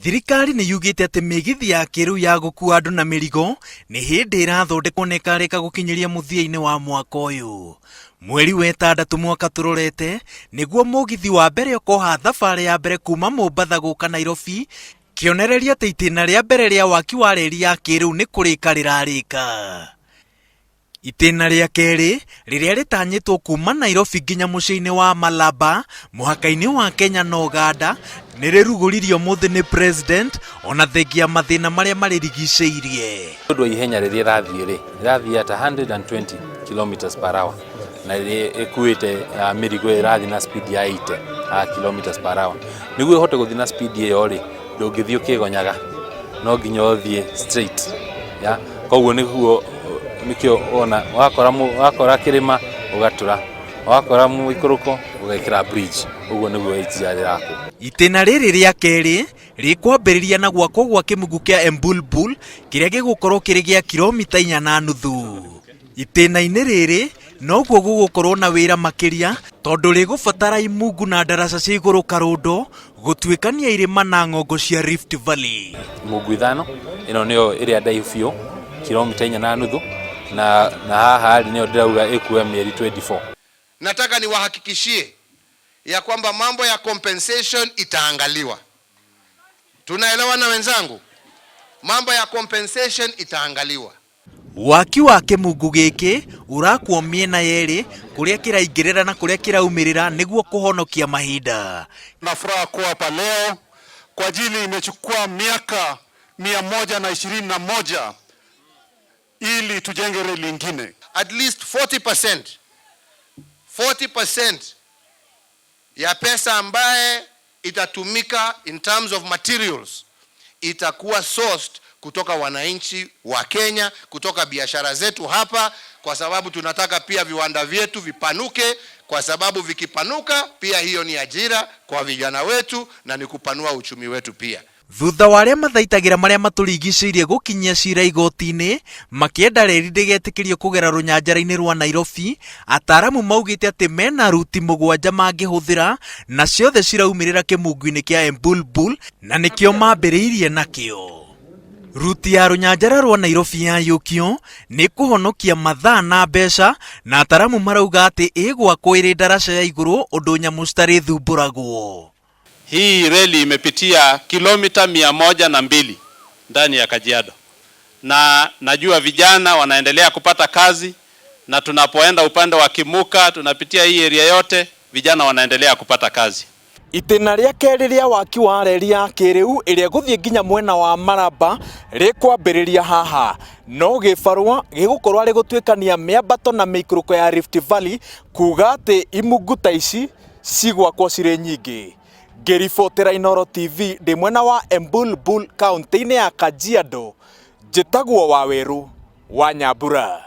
Thirikari nĩ yugĩte atĩ mĩgithi ya kĩrĩu ya gũkua andũ na mĩrigo nĩ hĩndĩ ĩrathondekwo na ĩkarĩka gũkinyĩria mũthia-inĩ wa mwaka ũyũ. Mweri wa ĩtandatũ mwaka tũrorete nĩguo mũgithi wa mbere ũkoha thabarĩ ya mbere kuma Mombatha gũka Nairobi, kĩonereria atĩ itĩna rĩa mbere rĩa waki wa reri ya kĩrĩu nĩ kũrĩka rĩrarĩka. Itĩna rĩa kerĩ rĩrĩa rĩtanyĩtwo kuma Nairobi nginya mũciĩ-inĩ wa Malaba mũhaka-inĩ wa Kenya na Uganda nĩ rĩrugũririo ũmũthĩ nĩ President ona thengia mathĩna marĩa marĩrigicĩirie. Nĩ ũndũ wa ihenya rĩrĩa ĩrathiĩ rĩ, ĩrathiĩ at 120 kilometers per hour na ĩkuĩte mĩrigo ĩrathiĩ na speed ya 80 kilometers per hour. Nĩguo ĩhote gũthiĩ na speed ĩyo rĩ, ndũngĩthiĩ ũkĩgonyaga, no nginya ũthiĩ straight ya koguo nĩguo nĩkĩo wona wakora wakora kĩrĩma ũgatũra, wakora mũikũrũko ũgekĩra bridge, ũguo nĩguo SGR ĩrakwo. Itĩna rĩrĩ rĩa kerĩ rĩkwambĩrĩria na gwakwo gwa kĩmugu kĩa Embulbul kĩrĩa gĩgũkorwo kĩrĩ gĩa kiromita inya na nuthu. Itĩna-inĩ rĩrĩ noguo gũgũkorwo na wĩra makĩria tondũ rĩgũbatara imungu na ndaraca cia igũrũ karũndo gũtuĩkania irĩma na ng'ongo cia Rift Valley. Imungu ithano, ĩno nĩyo ĩrĩa ndaihu biũ, kilomita inya na nuthu, na na haha rĩ nĩyo ndĩrauga ĩkuoya mĩeri 24. Nataka niwahakikishie ya kwamba mambo ya compensation itaangaliwa. Tunaelewana wenzangu? Mambo ya compensation itaangaliwa. Waki wa kĩmungu gĩkĩ ũrakwo mĩena yerĩ kũrĩa kĩraingĩrĩra na kũrĩa kĩraumĩrĩra nĩguo kũhonokia mahinda. Na furaha kuwa hapa leo kwa ajili imechukua miaka 121 ili tujenge reli ingine. At least 40%, 40% ya pesa ambaye itatumika in terms of materials itakuwa sourced kutoka wananchi wa Kenya, kutoka biashara zetu hapa, kwa sababu tunataka pia viwanda vyetu vipanuke, kwa sababu vikipanuka pia hiyo ni ajira kwa vijana wetu na ni kupanua uchumi wetu pia. Thutha wa arĩa mathaitagĩra marĩa matũrigicĩirie gũkinyia cira igoti-inĩ makĩenda reri ndĩgetĩkĩrio kũgera rũnyanjara-inĩ rwa Nairobi, ataaramu maugĩte atĩ mena ruti mũgwanja mangĩhũthĩra na ciothe ciraumĩrĩra kĩmungu-inĩ kĩa Embulbul na nĩkĩo mambĩrĩirie nakĩo. Ruti ya rũnyanjara rwa Nairobi yayũkio nĩ kũhonokia mathaa na mbeca na ataaramu marauga atĩ ĩgwakwo ĩrĩ ndaraca ya igũrũ ũndũ nyamũ citarĩthumbũragwo. Hii reli imepitia kilomita 102 ndani ya Kajiado, na najua vijana wanaendelea kupata kazi, na tunapoenda upande wa Kimuka tunapitia hii area yote, vijana wanaendelea kupata kazi. Itĩna rĩa kerĩ rĩa waki wa reri ya kĩrĩu ĩrĩa ĩgũthiĩ nginya mwena wa Maraba rĩkwambĩrĩria haha no gĩbarũa gĩgũkorwo arĩ gũtuĩkania mĩambato na mĩikũrũko ya Rift Valley kuga atĩ imungu ta ici cigwakwo cirĩ nyingĩ. Ngĩribotera Inooro TV ndĩ mwena wa Embulbul kaunti-inĩ ya Kajiado, njĩtagwo Wawerũ wa Nyambura.